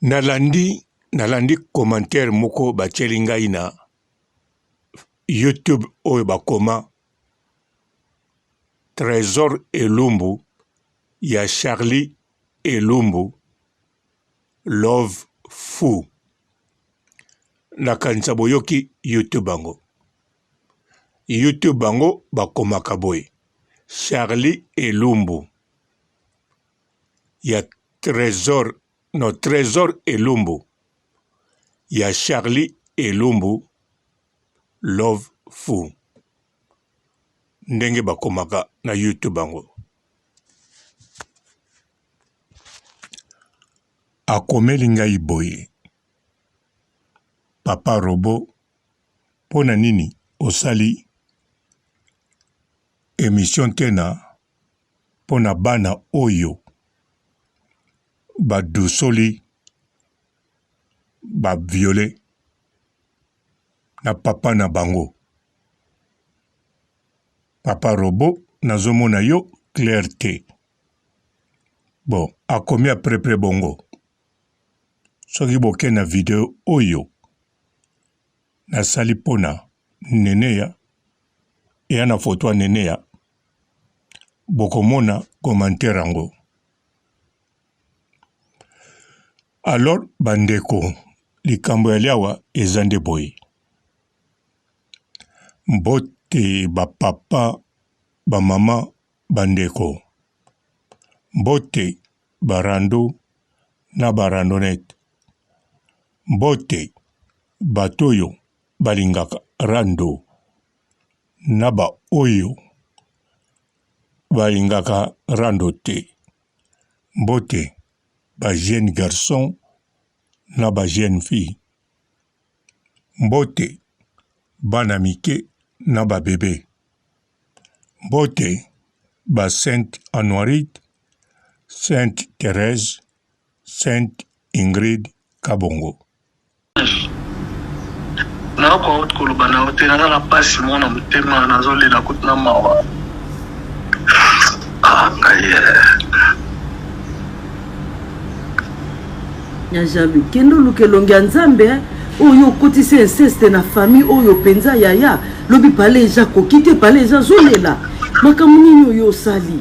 Nalandi nalandi commentaire moko batieli ngai na YouTube oyo bakoma Tresor Elumbu ya Charlie Elumbu love fou. Nakanisa boyoki YouTube yango. YouTube yango bakomaka boye Charlie Elumbu ya Tresor no Tresor Elumbu ya Charlie Elumbu love fou ndenge bakomaka na YouTube yango. Akomeli ngai boye papa robot mpo na nini osali emission te na mpo na bana oyo badusoli ba viole na papa na bango. Papa robot nazomona yo clair te. Bon akomi à peu près bongo. Soki boke na video oyo nasali pona Neneya eya na photo ya Neneya bokomona commentaire yango. Alors bandeko likambo ya liawa eza nde boye. Mbote ba papa, ba mama, ba ndeko. Mbote ba rando na ba randonnette. Mbote bato oyo balingaka rando na ba oyo balingaka rando te. Mbote ba jeunes garçons na ba jeunes filles. Mbote bana mike na ba bebe. Mbote ba Sainte Anuarite, Sainte Therèse, Sainte Ingrid Kabongo. Nakoka kutu koloba na yo te, naza na pasi moko na motema, nazolela kutu na mawa. Ah, ngai eh. Ya Jean-Louis, kende oluka elongi ya Nzambe eh. Oyo okotisi inceste na famille oyo penza yaya, lobi pale eja koki te, pale eja azolela. Makambo nini oyo osali?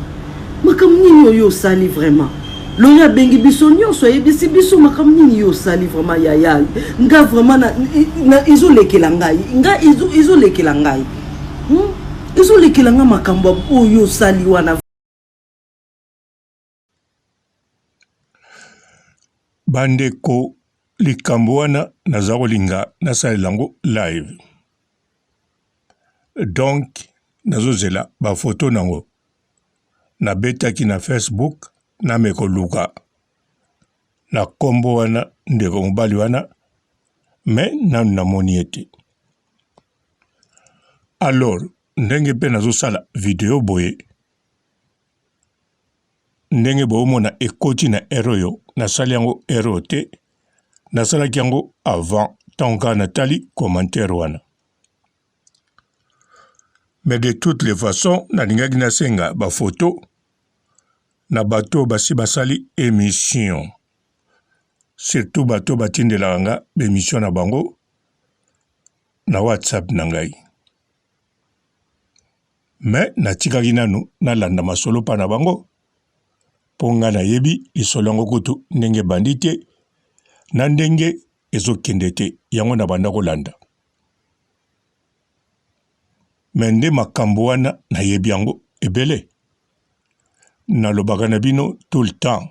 Makambo nini oyo osali vraiment? Lori abengi biso nyonso ayebisi biso makambo nini yo osali vraiment yaya. Nga vraiment na, na ezolekela ngai. Nga ezolekela ngai. Hmm? Ezolekela ngai makambo oyo osali wana. Bandeko likambo wana naza kolinga nasalela yango live donc nazozela ba photo nango nabetaki na Facebook name koluka na kombo wana ndeko mobali wana me nanu namoni ye te alors ndenge mpe nazosala video boye ndenge boomona ekoti na heure oyo nasali yango heure oyo te nasalaki yango avant ntango kaka natali commentaire wana mais de toutes les façons nalingaki nasenga bafoto na bato oyo basi basali émission surtout bato oyo batindelaka nga baémission na bango na whatsapp na ngai Mais natikaki nanu nalanda masolo pa na bango po nga nayebi lisolo yango kutu ndenge ebandi te na ndenge ezokende te yango na banda kolanda mais nde makambo wana nayebi yango ebele nalobaka na bino tout le temps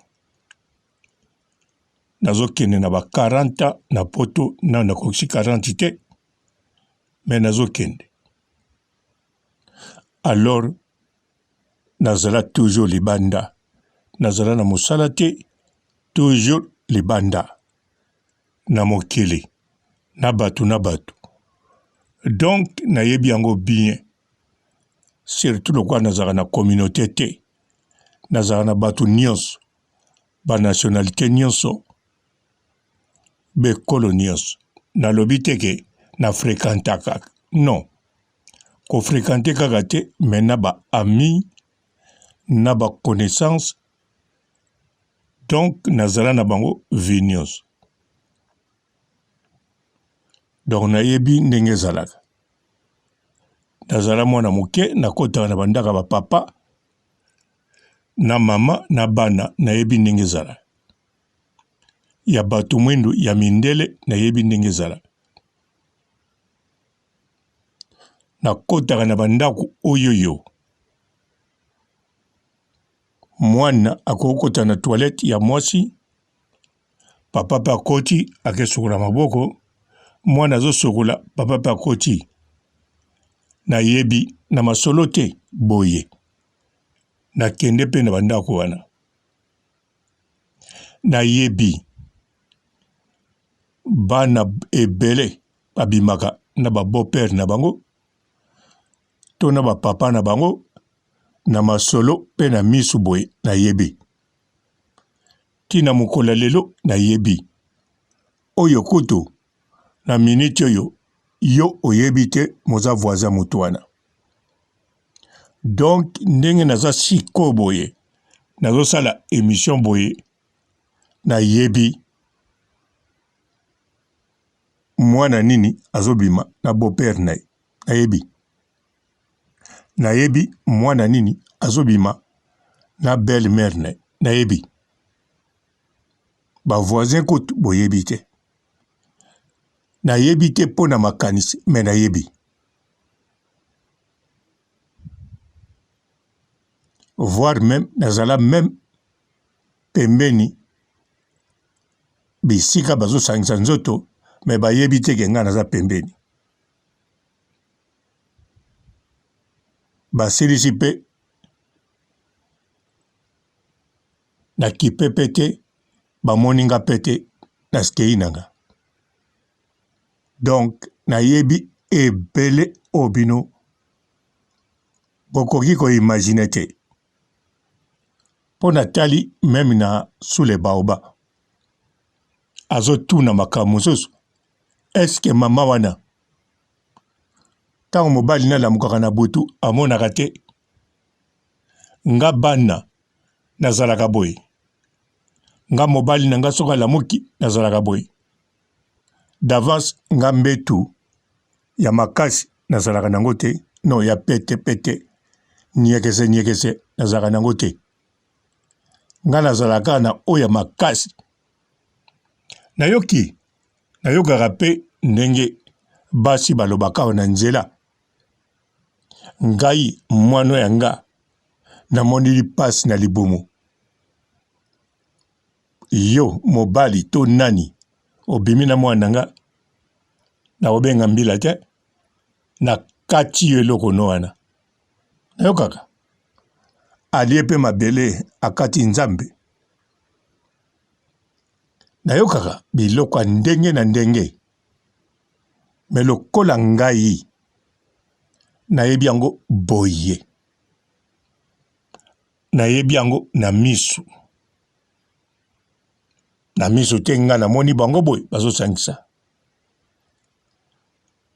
nazokende na ba 40 ans na poto nanu nakokisi 40 te mais nazokende Alors nazala toujours libanda, nazala na mosala te, toujours libanda na mokili na bato na bato donc nayebi yango bien surtout lokola nazalaka na communaute te, nazalaka na bato nionso ba nationalite nionso bekolo nionso nalobi te ke na frequentaka non ko frequenter kaka te mais na ba amis na ba connaissance donc nazala na bango vie nionso. Donc nayebi ndenge ezalaka. Nazala mwana moke, nakotaka na bandako ya ba papa na mama na bana, nayebi ndenge ezalaka. Ya bato mwindu, ya mindele, nayebi ndenge ezalaka. Nakotaka na bandako oyoyo mwana akoki kokota na toilette ya mwasi, papa pe akoti ake sokola maboko, mwana azo sokola papa pe akoti. Nayebi na masolo te boye nakende pe na ba ndako wana nayebi bana ebele babimaka na ba beau père na bango to na ba papa na bango na masolo pe na misu boye nayebi. Ti na mokolo ya lelo nayebi. Oyo kutu na minute oyo yo oyebi te moza voisin mutu wana. Donc ndenge naza sikoyo boye nazosala emission boye nayebi mwana nini azobima na beau père na ye nayebi. Nayebi mwana nini azobima na belle mère na ye nayebi. Ba voisin kutu boyebi te. Nayebi te mpo na makanisi mais nayebi. Voir meme nazala meme pembeni bisika bazosangisa nzoto mais bayebi te ke ngai naza pembeni. Basilisi pe na kipe pe te bamoni nga pe te naskei na nga. Donc nayebi ebele oyo bino bokoki ko imaginer te. Po natali meme na sous le baobab azotuna makambo mosusu est ce que mama wana Tango mobali na lamukaka na butu amonaka te nga bana nazalaka boye nga mobali na nga soki alamuki nazalaka boye d'avance nga mbetu ya makasi nazalaka nango te non ya pete pete niekese niekese nazalaka nango te nga nazalaka na oyo ya makasi nayoki Nayokaka pe ndenge basi balobaka awa na nzela, ngai mwana ya nga namoneli pasi na libumu. Yo mobali to nani obimi na mwana na nga, nakobenga mbila te, nakati yo eloko no wana. Nayokaka alie pe mabele akati Nzambe. Nayokaka biloko ya ndenge na ndenge mais lokola ngai nayebi yango boye, nayebi yango na misu, na misu te ngai namoni bango boye bazosangisa.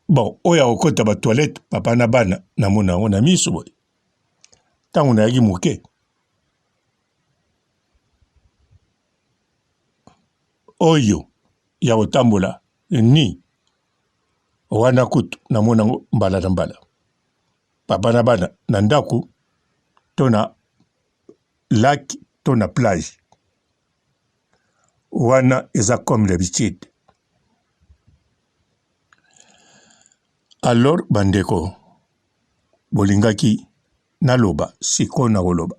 Bon oyo akokota ba toilette papa na bana namona yango na misu boye ntango nayaki moke. Oyo ya kotambola ni wana kutu namona yango mbala na mbala papa na bana na ndako to na lac to na plage wana eza comme d'habitude. Alors bandeko bolingaki naloba sikoyo nakoloba.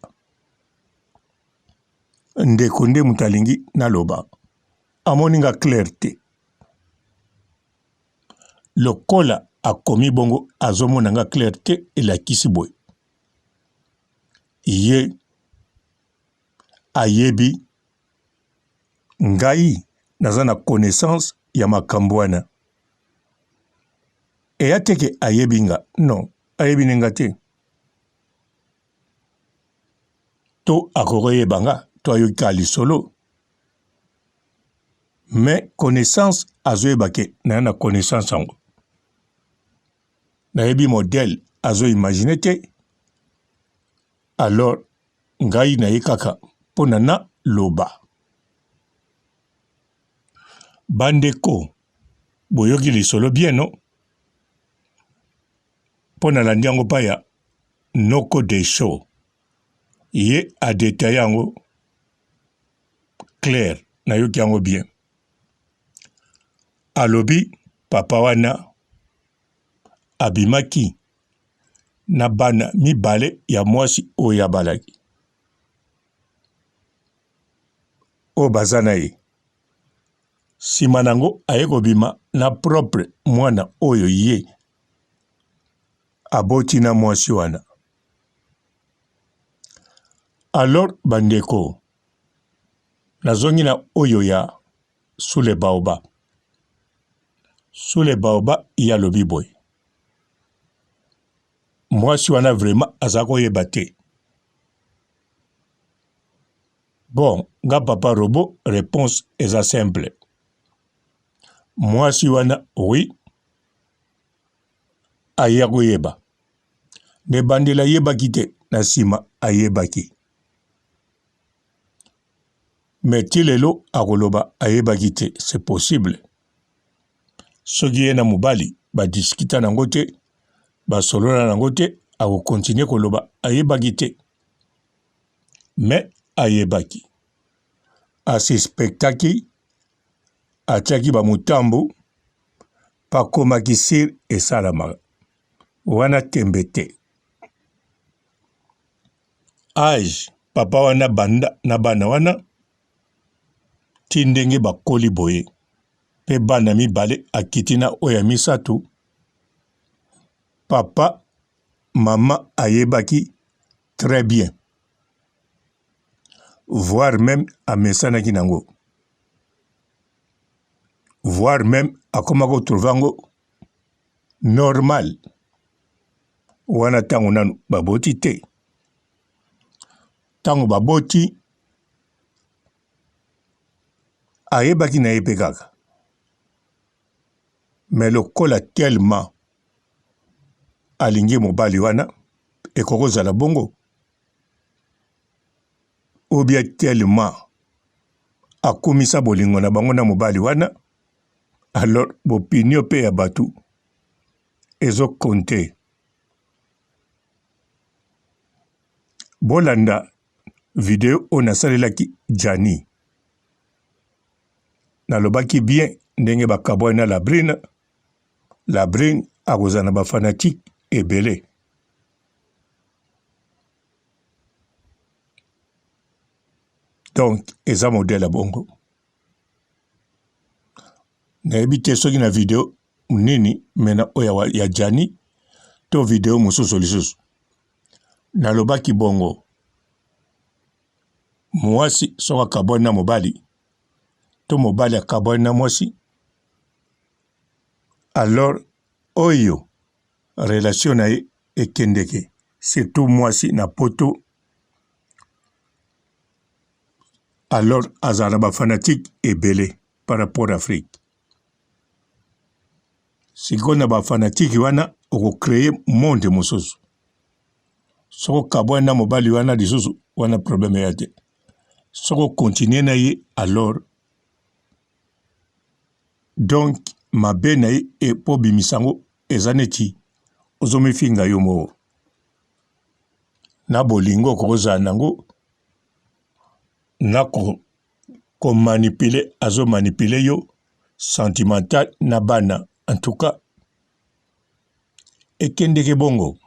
Ndeko nde moto alingi naloba amoni nga clair te lokola akomi bongo azomona nga clair te elakisi boye ye ayebi ngai naza na connaissance ya makambo wana eya te ke ayebi nga non ayebi ne nga te to akoki koyeba nga to ayoki kaka lisolo mais connaissance azoyeba ke naza na connaissance yango nayebi modèle azo imagine te alors ngai naye kaka mpo na naloba bandeko. Boyoki lisolo bien non? Mpo nalandi yango pa ya Noko Desho. Ye a detaille yango clair, nayoki yango bien. Alobi papa wana abimaki na bana mibale ya mwasi oyo abalaki oyo baza na ye. Sima na yango aye kobima na propre mwana oyo ye aboti na mwasi wana. Alors bandeko, nazongi na oyo ya sous le baobab. Sous le baobab ye alobi boye, mwasi wana vraiment aza koyeba te. Bon, nga papa robot, reponse eza simple. Mwasi wana oui, aya koyeba. Na ebandeli ayebaki te, na nsima ayebaki. Mais ti lelo akoloba ayebaki te, c'est possible. Soki ye na mobali ba discuta nango te, basolola nango te, ako continuer koloba ayebaki te. Mais ayebaki. A suspectaki, atiaki ba mutambu, pakomaki sur esalamaka. Wana tembe te. Age papa wana banda na bana wana ti ndenge bakoli boye pe bana mibale akiti na oyo ya misatu papa mama ayebaki très bien voire meme amesanaki nango voire meme akoma ko trouver yango normal wana ntango nanu baboti te ntango baboti ayebaki na ye mpe kaka me lokola tellement alingi mobali wana ekoki kozala bongo ou bien tellement akumisa bolingo na bango na mobali wana alors bopinio mpe ya bato ezo compter. Bolanda video oyo nasalelaki Djany. Nalobaki bien ndenge bakabwani na Labrune. Labrune akozala na ba fanatiques ebele. Donc eza modèle ya bongo. Nayebi te soki na video nini me na oyo ya Djany to video mosusu lisusu. Nalobaki bongo muasi soki akabwani na mobali to mobali akabwani na mwasi alors oyo relation na ye ekendeke surtout mwasi na poto alors azala na ba fanatique ebele par rapport Afrique sikoyo na ba fanatique wana oko creer monde mosusu soki okabwani na mobali wana lisusu wana problème eya te soki okontinue na ye alors donc mabe na ye mpo obimisa yango eza neti ozomifinga yo moko na bolingo okozala nango na ko manipuler azo manipuler yo sentimental na bana en tout cas ekendeke bongo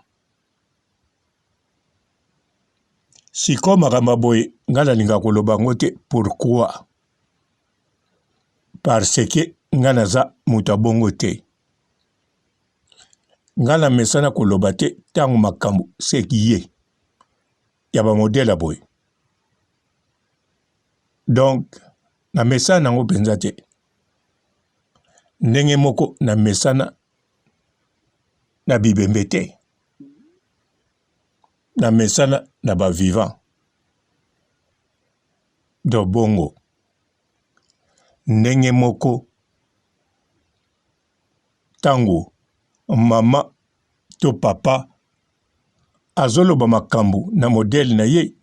sikoyo makambo ya boye ngai nalingaka koloba yango te pourquoi parce que ngai naza moto ya bongo te ngai namesana koloba te ntango makambo seki ye ya ba modèle ya boye donc na mesana nango mpenza te ndenge moko na mesana na bibembe te na mesana na ba vivant donc bongo ndenge moko ntango mama to papa azoloba makambo na modele na ye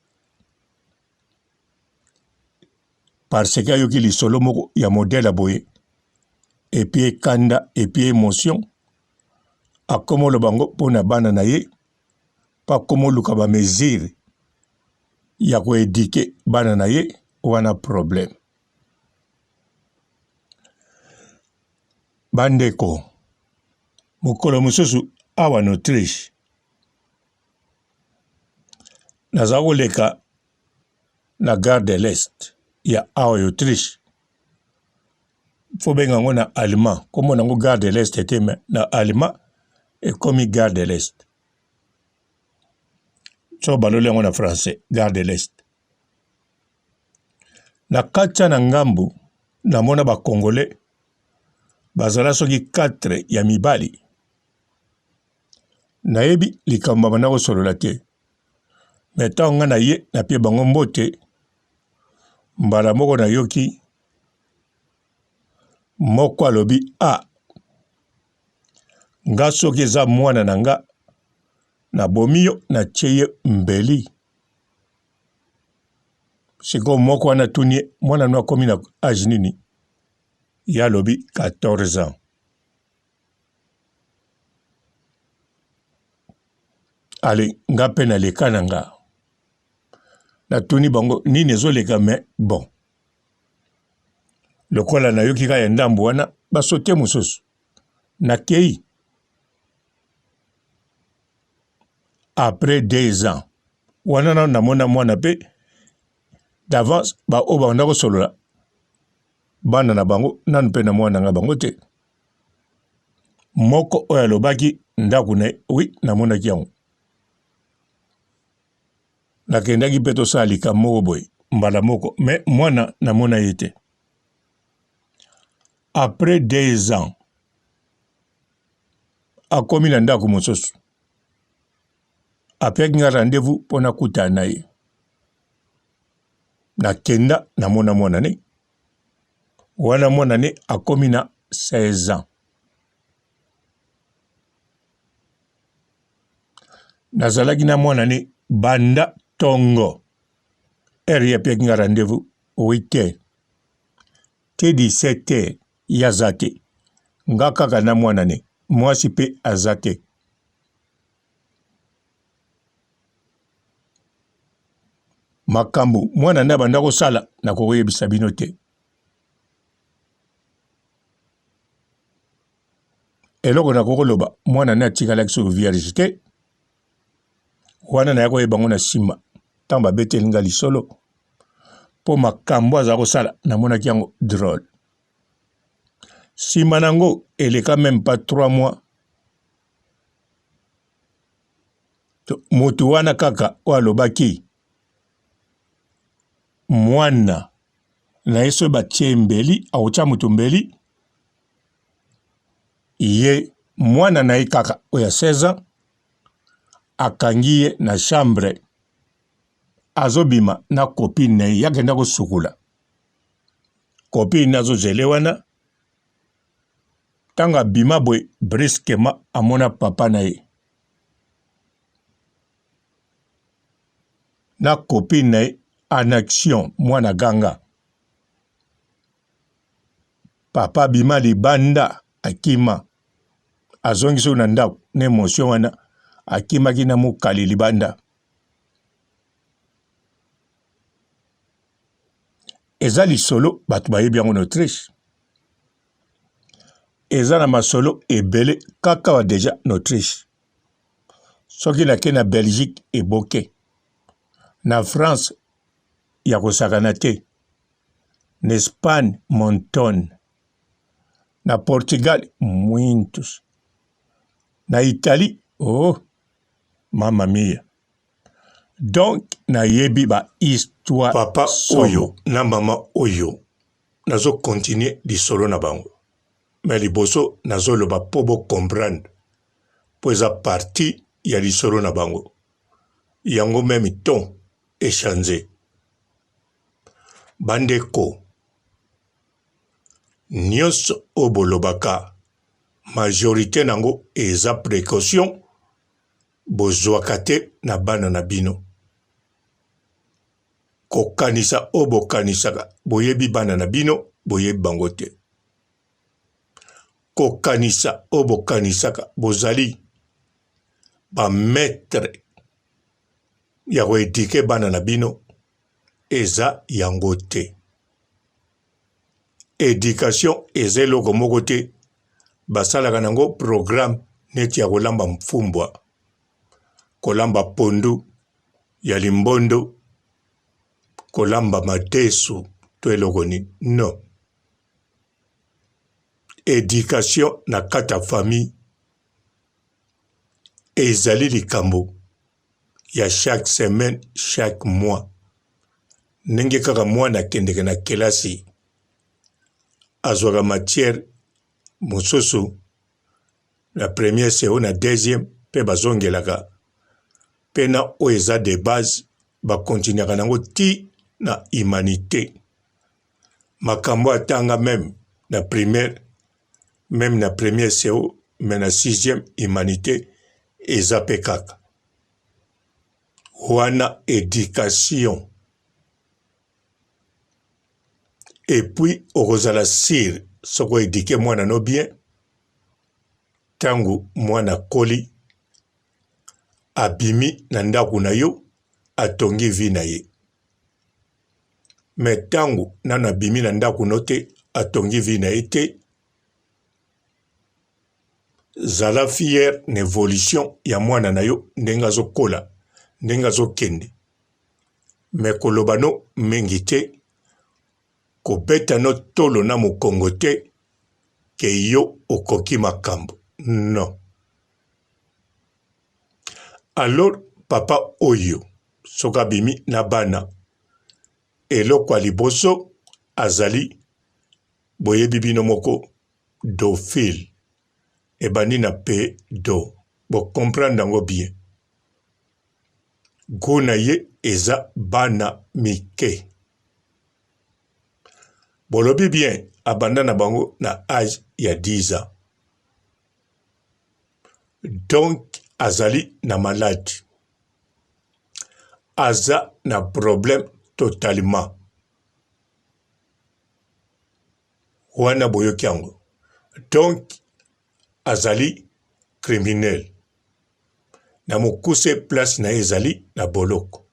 parce que ayoki lisolo moko ya modele ya boye. Epuis ye kanda epuis ye emotion akoma oloba yango mpo na bana na ye mpo akoma oluka ba mesure ya ko eduquer bana na ye wana problème. Bandeko, mokolo mosusu awa na Autriche naza koleka na gare de l'est ya awa ya Autriche fo benga yango na allemand kombo na yango gare de l'est te mais na allemand ekomi gare de l'est so baloli yango na français gare de l'est na kati na ngambu namona ba congolais bazala soki 4 ya mibali nayebi likambo babanda kosolola te me ntango ngai na ye napie bango mbote mbala moko nayoki moko alobi a ah, nga soki eza mwana na nga nabomi yo natie ye mbeli sikoyo moko wana atuni ye mwana no akomi na age nini ye alobi 14 ans ale nga mpe naleka na nga natuni bango nini ezoleka me bon lokola nayoki kaka ya ndambo wana basote mosusu nakei après 2 ans wana nano namona mwana mpe d'avance baoyo babanda kosolola bana na bango nanu mpe na mwana nga bango te moko oyo alobaki ndako na ye wi namonaki yango nakendaki mpe tosala likambo moko boye mbala moko me mwana namona ye te après 2 ans akomi na ndako mosusu apeki nga rendez-vous mpo nakutana na ye nakenda namona mwana ne wana mwana ne akomi na 16 ans nazalaki na mwana ne banda tongo heure ye apeki nga rendez-vous 8 heures te 17 heures ye aza te nga kaka na mwana ne mwasi mpe aza te makambo mwana nde abanda kosala nakokoyebisa bino te eloko nakoki koloba mwana nde atikalaki soki vierge te wana naya koyeba yango na nsima ntango babeteli nga lisolo mpo makambo aza kosala namonaki yango drole nsima na yango eleka meme pas 3 mois moto wana kaka oyo alobaki mwana na ye soki batie mbeli akotya moto mbeli ye mwana na ye kaka oyo ya 16 ans akangi ye na chambre azobima na copine na ye yakenda kosukola copine azozele wana ntango abima boye brusquement amona papa na ye na copine na ye en action mwana ganga papa abima libanda akima azongi soki na ndako na emotion wana akimaki na mokali libanda eza lisolo bato bayebi yango na Autriche eza na masolo ebele kaka wa deja na Autriche soki nake na Belgique eboke na France ya kosakana te na Espagne Montone na Portugal muitos na Italie oh mama mia donc nayebi ba histoire papa oyo na mama oyo nazo continuer lisolo na bango mais liboso nazoloba po bo comprendre po eza partie ya lisolo na bango yango meme ton echange bandeko nyonso oyo bolobaka majorite nango eza precaution bozwaka te na bana na bino. Kokanisa oyo bokanisaka boyebi bana na bino, boyebi bango te. Kokanisa oyo bokanisaka bozali ba maitre ya ko eduquer bana na bino eza yango te. Education eza eloko moko te basalaka nango programme neti ya kolamba mfumbwa, kolamba pondu ya limbondo, kolamba madesu to eloko nini non. Education na kati ya famille ezali likambo ya chaque semaine, chaque mois. Ndenge kaka mwana akendeke na kelasi azwaka matière mosusu na premier CO na deuxième mpe bazongelaka mpe na oyo eza de base bakontinuaka nango ti na humanité. Makambo atanga meme na primaire meme na premier CO mais na sixième humanité eza mpe kaka wana education. Et puis okozala sur soki o eduquer mwana no bien, tango mwana akoli abimi na ndako na yo atongi vie na ye. Mais tango nanu abimi na ndako no te atongi vie na ye te, zala fier na evolution ya mwana na yo ndenge azokola, ndenge azokende. Mais koloba no mingi te, kobeta no tolo na mokongo te ke yo okoki makambo non. Alors papa oyo soki abimi na bana eloko ya liboso azali boyebi bino moko dophile ebandi na pe do bo comprendre yango bien gout na ye eza bana mike bolobi bien abanda na bango na age ya 10 ans donc azali na malade aza na problème totalement wana boyoki yango donc azali criminel na mokuse place na ye ezali na boloko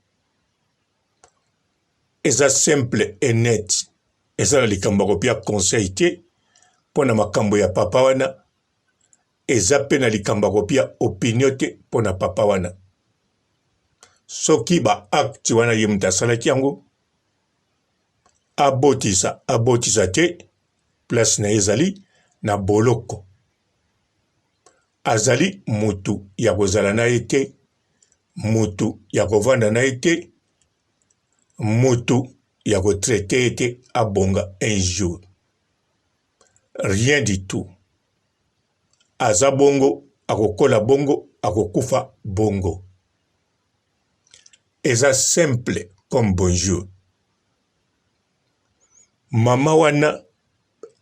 eza simple et net eza na likambo ya kopia conseil te mpo na makambo ya papa wana eza mpe na likambo ya kopia opinion te mpo na papa wana soki ba acte wana ye moto asalaki yango abotisa abotisa te place na ye ezali na boloko azali mutu ya kozala na ye te mutu ya kovanda na ye te mutu ya kotraite ye te abonga un jour rien du tout aza bongo akokola bongo akokufa bongo eza simple comme bonjour mama wana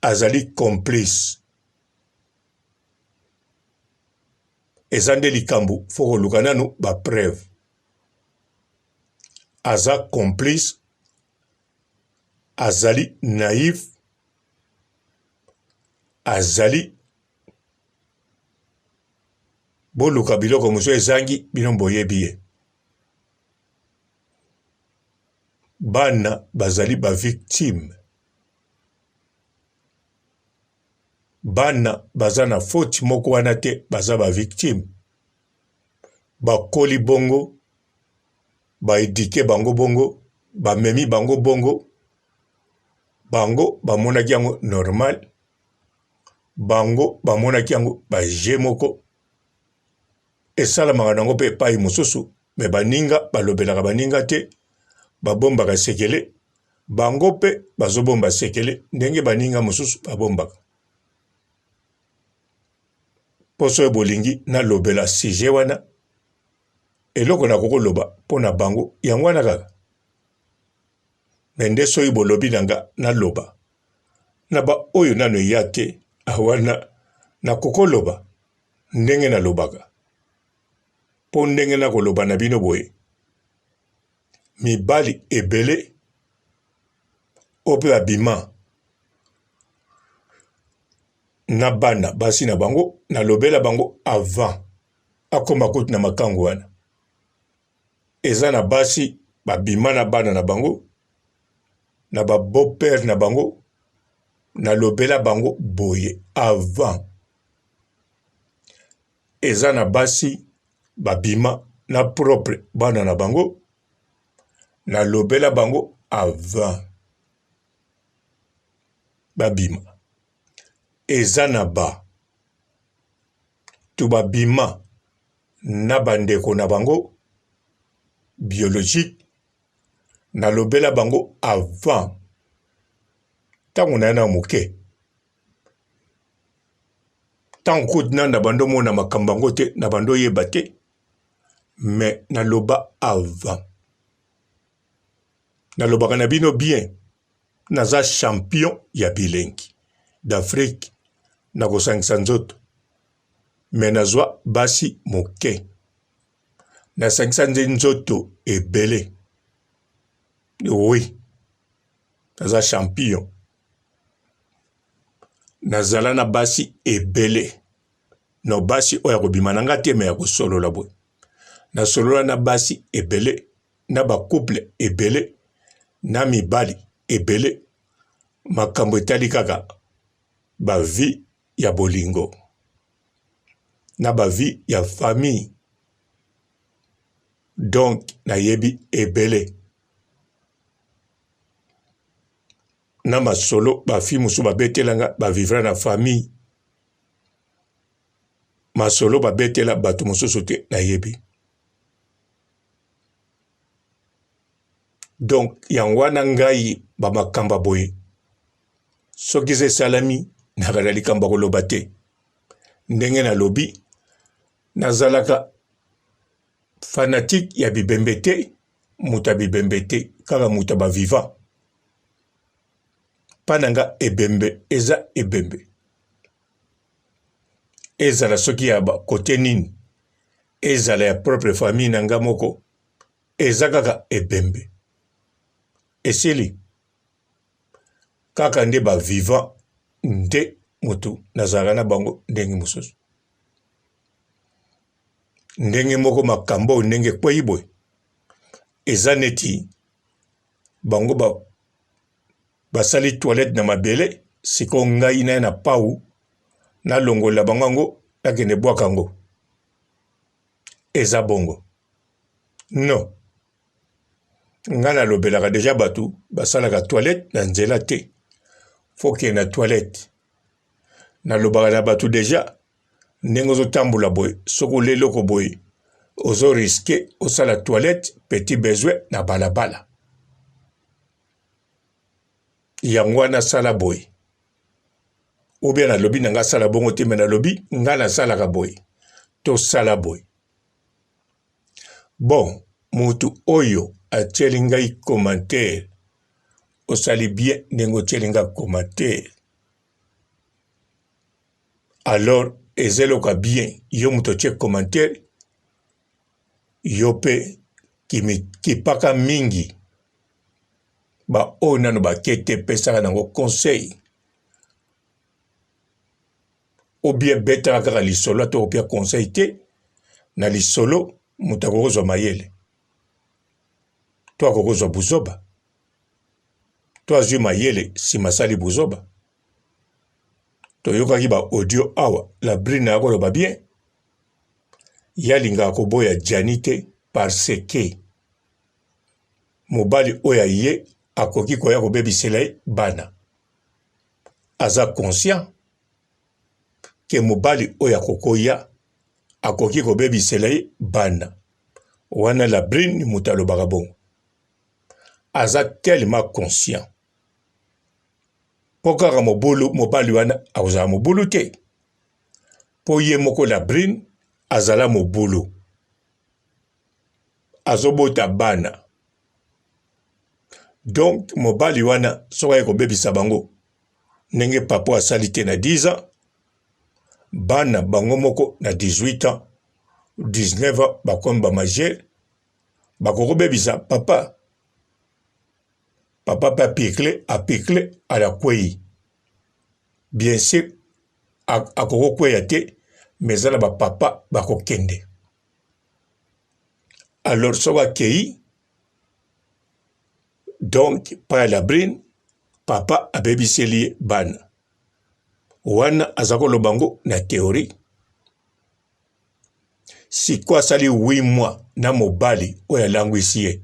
azali complice eza nde likambo fo koluka nanu ba preuve aza complice azali naïf azali boluka biloko mosusu ezangi bino boyebi ye bana bazali ba victime bana baza na faute moko wana te baza ba victime bakoli bongo ba eduque bango bongo bamemi bango bongo bango bamonaki yango normal bango bamonaki yango ba jeu moko esalamaka nango mpe epai mosusu me baninga balobelaka baninga te babombaka sekele bango mpe bazobomba sekele ndenge baninga mosusu babombaka mposo oyo bolingi nalobela sujet wana eloko nakoki koloba mpo na bango yango wana kaka me nde soki bolobi na nga naloba na baoyo nano eya te wana nakoki koloba ndenge nalobaka mpo ndenge nakoloba na bino boye mibali ebele oyo mpe babima. Na bana basi na bango nalobela bango avant akoma kutu na makangu wana. Eza na basi babima na bana na bango na ba beau père na bango nalobela bango boye avant. Eza na basi babima na propre bana na bango nalobela bango avant babima. Eza na ba to babima na ba ndeko na bango biologique nalobela bango avant ntango na na moke ntango kutu na na bando omona makambo yango te na bando oyeba te mais naloba avant nalobaka na bino bien naza champion ya bilengi d'Afrique na kosangisa nzoto mais nazwa basi moke nasangisa nde nzoto ebele oui naza champion nazala na basi ebele no basi oyo akobima na nga te me ya kosolola boye nasolola na basi ebele na ba couple ebele na mibali ebele makambo etali kaka ba vie ya bolingo na ba vie ya famille donc nayebi ebele na masolo ba fille mosusu babetela nga ba vivra na famille masolo babetela bato mosusu te nayebi Donc yango wana ngai ba makambo ya boye soki eza esalami nazala likambo ya koloba te. Ndenge nalobi nazalaka fanatique ya bibembe te, moto ya bibembe te, kaka moto ya ba vivant. Mpa na nga ebembe eza ebembe, ezala soki ya ba kote nini, ezala ya propre famille na nga moko eza kaka ebembe esili kaka nde ba vivant nde motu nazalaka na bango ndenge mosusu ndenge moko makambo oyo ndenge ekwei boye eza neti bango ba basali toilette na mabele sikoyo ngai naye na pau nalongola bango yango nakende bwaka yango eza bongo non nga nalobelaka deja bato basalaka toilette na nzela te fokende na toilette nalobaka na bato deja ndenge ozotambola boye soki olie eloko boye ozo riske osala toilette petit besoin na balabala yango wana sala boye ou bien nalobi na nga sala bongo te me nalobi nga nasalaka boye tosala boye bon mutu oyo atieli ngai commentaire osali bien ndenge otieli nga commentaire alors eza eloko ya bien yo moto otie commentaire yo mpe kipaka mingi baoyo nano bake te pesaka nango conseil ou bien betaka kaka lisolo ata okopia conseil te na lisolo moto akoki kozwa mayele to akoki kozwa buzoba to azwi mayele nsima asali buzoba toyokaki ba audio awa la brune akoloba bien ye alingaka koboya Gianni te parce que mobali oyo aye akoki koya kobebisela ye bana aza conscient ke mobali oyo akokoya akoki kobebisela ye bana wana la brune moto alobaka bongo aza tellement conscient mpo kaka mobulu mobali wana akozala mobulu te mpo ye moko la brune azala mobulu azobota bana donc mobali wana soki aye kobebisa bango ndenge papa asali te na 10 ans bana bango moko na 18 ans 19 ans bakomi ba majeur bakokobebisa papa papa mpe apikle apikle alakwei bien sûr. Akokokweya te, mais eza na bapapa bakokende. Alors soki akei donc pa ya Labrine, papa abebiseli ye bana wana, aza koloba yango na théorie. Sikoyo asali 8 mois na mobali oyo alangwisi ye,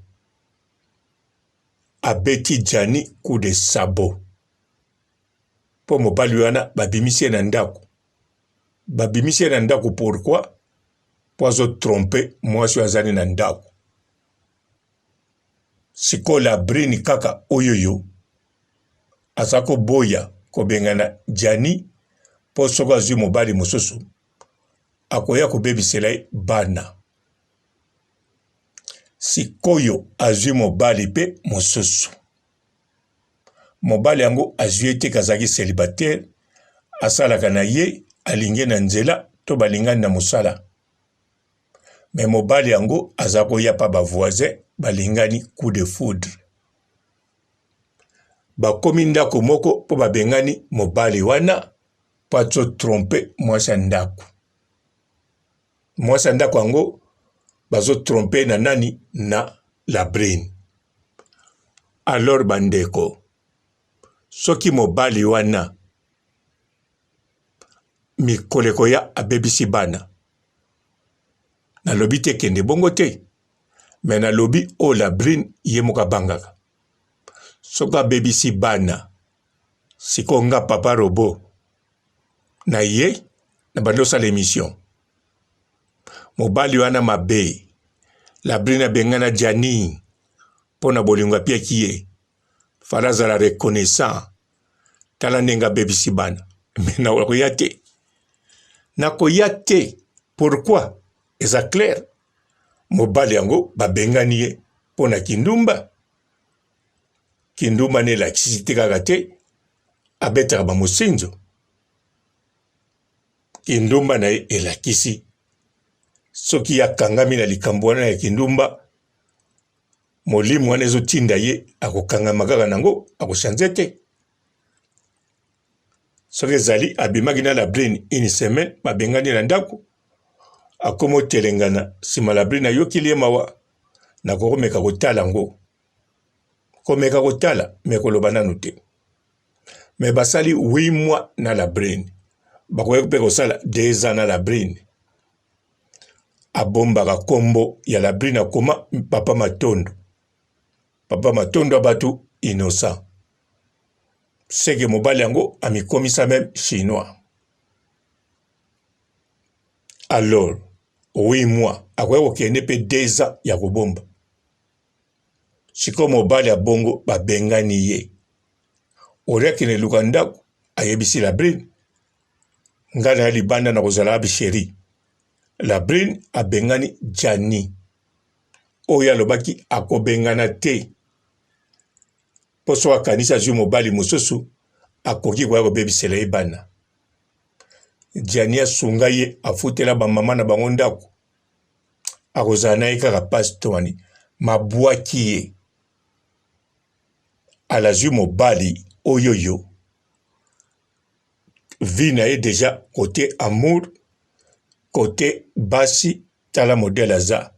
abeti Gianni coup de sabot mpo mobali wana babimisi ye na ndako. Babimisi ye na ndako pourquoi? Mpo azo trompe mwasi oyo azali na ndako. Sikoyo Labrine kaka oyoyo aza koboya kobengana Gianni mpo soki azwi mobali mosusu akoya kobebisela ye bana. Sikoyo azwi mobali mpe mosusu. Mobali yango azwi ye te kazalaki celibataire, asalaka na ye, alingi ye na nzela to balingani na mosala. Mais mobali yango aza koya pa ba voisin, balingani coup de foudre. Bakomi ndako moko mpo babengani mobali wana mpo azo trompe mwasi ya ndako. Mwasi ya ndako yango bazo trompe na nani? Na Labrine. Alors bandeko, soki mobali wana mikolo ekoya abebisi bana, nalobi te kende bongo te, me nalobi oyo Labrine ye moko abangaka soki abebisi bana. Sikoyo nga papa robot na ye na bandi osala emission, mobali wana mabe. Labrine abengana Gianni mpo na bolingo apiaki ye, fala azala reconnaissant. Tala ndenge abebisi bana. Me nakoya te, nakoya te. Pourquoi? Eza clair, mobali yango babengani ye mpo na kindumba. Kindumba nde elakisi te kaka te abetaka bamosinzo. Kindumba na ye elakisi soki akangami na likambo wana ya kindumba, molimo wana ezotinda ye akokangama kaka nango, akochange te. Soki ezali abimaki na Labrine une semaine, babengani na ndako, akoma otelengana nsima. Labrine ayokili ye mawa, nakokomeka kotala yango, komeka kotala me koloba nanu te. Me basali 8 mois na Labrine, bakoki mpe kosala 2 ans na Labrine. Abombaka kombo ya Labrine, akoma papa Matondo, papa Matondo ya bato innocent. Seke mobali yango amikomisa meme chinois. Alors 8 mois akoki kokende mpe 2 ans ya kobomba. Sikoyo mobali ya bongo babengani ye, olie akende luka ndako, ayebisi Labrine ngai na ya libanda na kozala abi sheri. Labrine abengani Gianni oyo alobaki akobengana te mpo soki akanisi azwi mobali mosusu akoki koya kobebisela ye bana. Gianni asunga ye, afutela bamama na bango ndako, akozala na ye kaka pasi to wani mabwaki ye alazwi mobali oyoyo vie na ye deja kote amour kote basi. Tala modele aza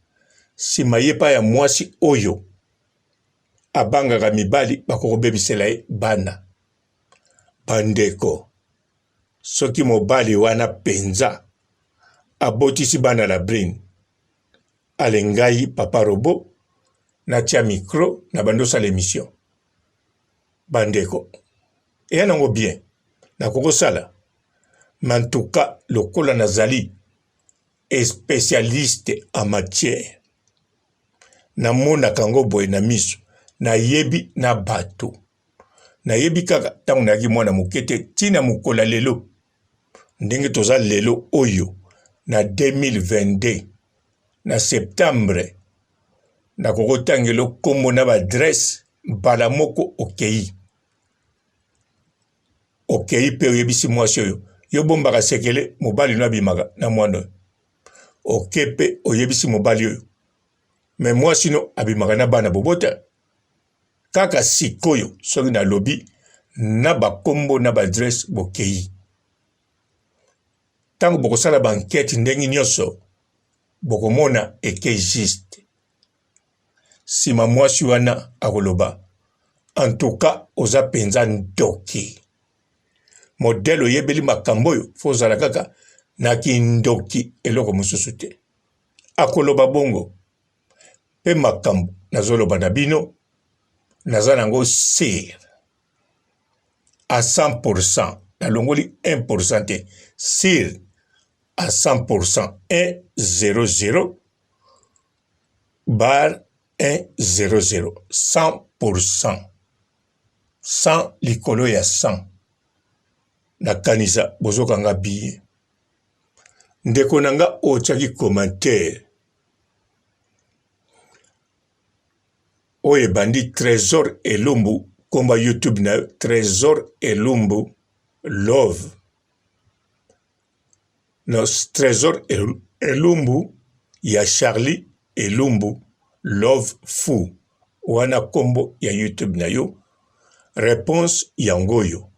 nsima ye pa ya mwasi oyo abangaka mibali bakokobebisela ye bana. Bandeko, soki mobali wana penza abotisi bana la brine, ale ngai papa robot natia micro na bandi osala emission. Bandeko, eya nango bien, nakokosala mantuka lokola nazali especialiste en matière, namonaka yango boye na miso, nayebi na bato, nayebi kaka ntango nayaki mwana moke te ntina mokolo ya lelo ndenge toza lelo oyo na 2022 na septembre, nakokotangela nkombo na baadresse mbala moko. Okei, okei mpe oyebisi mwasi oyo yo bombaka sekele, mobali no abimaka na mwana oyo. Oke mpe oyebisi mobali oyo me mwasi no abimaka na bana bobota. Kaka sikoyo soki nalobi na bakombo na baadresse, bokei. Ntango bokosala ba enquete ndenge nyonso, bokomona eke juste. Sima mwasi wana akoloba, en tout cas oza penza ndoki. Modèle oyebeli makambo oyo, faut ozala kaka na kindoki, eloko mosusu te. Akoloba bongo. Pe makambo nazoloba na bino, naza nango sur à 100%, nalongoli 1% te, sur à 100%, 1 0 0 bar 1 0 0, 100%, 100 likolo ya 100. Nakanisa bozokanga biye. Ndeko na nga oyo otiaki commentaire oyo ebandi Tresor Elumbu, komba YouTube na yo Tresor Elumbu Love, no Tresor Elumbu ya Charlie Elumbu Love Fou, wana kombo ya YouTube na yo. Reponse yango oyo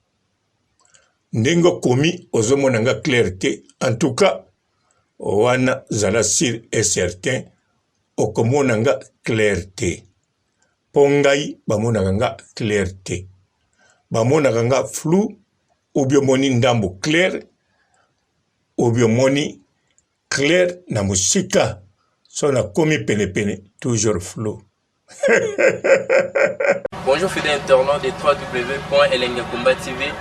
ndenge okomi ozomona nga clair te. En tout cas wana zala sur et certain okomona nga clair te, po ngai bamonaka nga clair te, bamonaka nga flou, ou bien omoni ndambo clair, ou bien omoni clair na mosika, so nakomi penepene toujours flou. Bonjour fidèles internautes de www.elengiyakomba TV.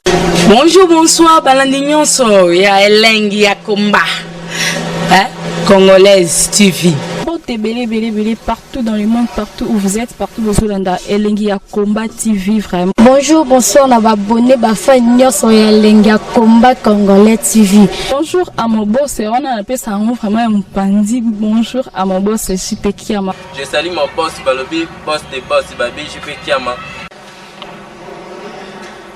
Bonjour, bonsoir, balandi nyonso ya Elengi ya Komba. Hein? Congolaise TV. Mbote ebele ebele ebele partout dans le monde, partout où vous êtes, partout bozolanda Elengi ya Combat TV vraiment. Bonjour, bonsoir na ba abonné ba fan nyonso ya Elengi ya Combat Congolais TV. Bonjour à mon boss, wana napesa yango vraiment ya mopanzi. Bonjour à mon boss JP Kiama. Je salue mon boss balobi boss de boss babi JP Kiama.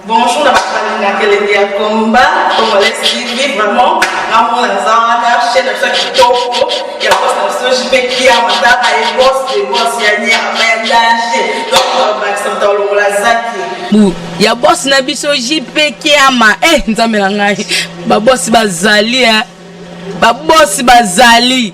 Bonjour na bato balingaka elengi ya combat congolais TV, vraiment ngamona naza wana chaîne na biso ya kitoko ya boss na biso JP Kiama, tala ye boss de boss ya nyama ya danger, donc bakisa moto alongola zaki bu ya boss na biso JP Kiama. Eh, nzambe na ngai, ba boss bazali eh. Ba boss bazali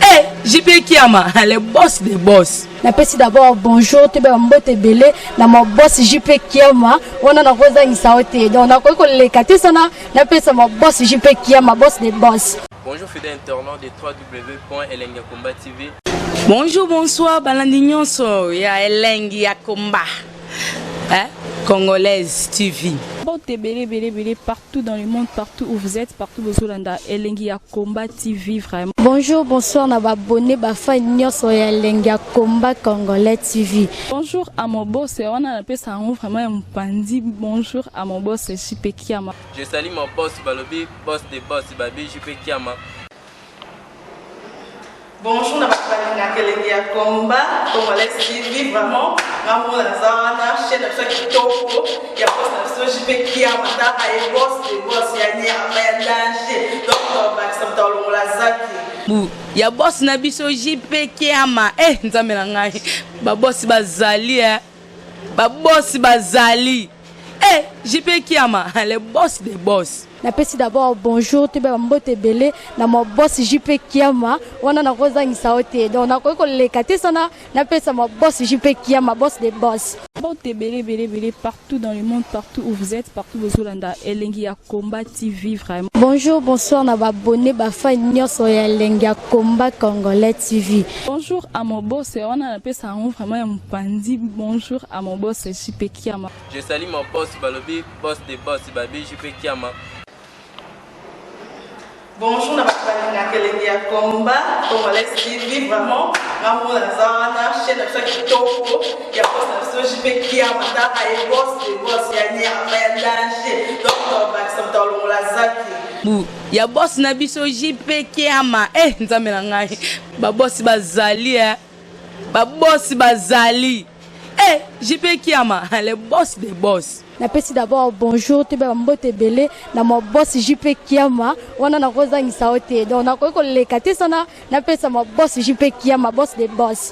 eh, JP Kiama le boss de boss. Napesi d'abord bonjour toyeba ba mbote ebele na ma boss JP Kiama, wana nakozangisa yo te, donc nakoki koleka te sana napesa ma boss JP Kiama, boss de boss. Bonjour fidèles internautes de www.elengiyakomba TV. Bonjour, bonsoir, balandi nyonso ya Elengi ya Komba. Hein? Congolaise TV. Mbote ebele ebele ebele partout dans le monde, partout où vous êtes, partout bozolanda Elengi ya Combat TV vraiment. Bonjour, bonsoir na ba abonné ba fan nyonso ya Elengi ya Combat Congolais TV. Bonjour à mon boss, wana napesa yango vraiment ya mopanzi. Bonjour à mon boss JP Kiama. Je salue mon boss balobi boss de boss babi JP Kiama. Bonjour na bato balingaka elengi ya combat congolais TV, vraiment ngamona naza wana chaîne na biso ya kitoko ya boss na biso JP Kiama, tala ye boss de boss ya nyama ya danger, donc bakisa moto alongola zaki bu ya boss na biso JP Kiama. Eh, nzambe na ngai, ba boss bazali eh. Ba boss bazali eh, JP Kiama le boss de boss. Napesi d'abord bonjour toyeba ba mbote ebele na ma boss JP Kiama, wana nakozangisa yo te, donc nakoki koleka te sana napesa ma boss JP Kiama, boss de boss. Mbote ebele ebele ebele partout dans le monde, partout où vous êtes, partout bozolanda Elengi ya Combat TV vraiment. Bonjour, bonsoir na ba abonné ba fan nyonso ya Elengi ya Combat Congolais TV. Bonjour à mon boss, wana napesa yango vraiment ya mopanzi. Bonjour à mon boss JP Kiama. Je salue mon boss balobi boss de boss babi JP Kiama. Bonjour na bato balingaka elengi ya combat congolais TV, vraiment ngamona naza wana chaîne na biso ya kitoko ya boss na biso JP Kiama, tala ye boss de boss ya nyama ya danger, donc bakisa moto alongola zaki bu ya boss na biso JP Kiama. Eh, nzambe na ngai, ba boss bazali eh. Ba boss bazali eh, JP Kiama le boss de boss. Napesi d'abord bonjour toyeba ba mbote ebele na ma boss JP Kiama, wana nakozangisa yo te, donc nakoki koleka te sana napesa ma boss JP Kiama, boss de boss.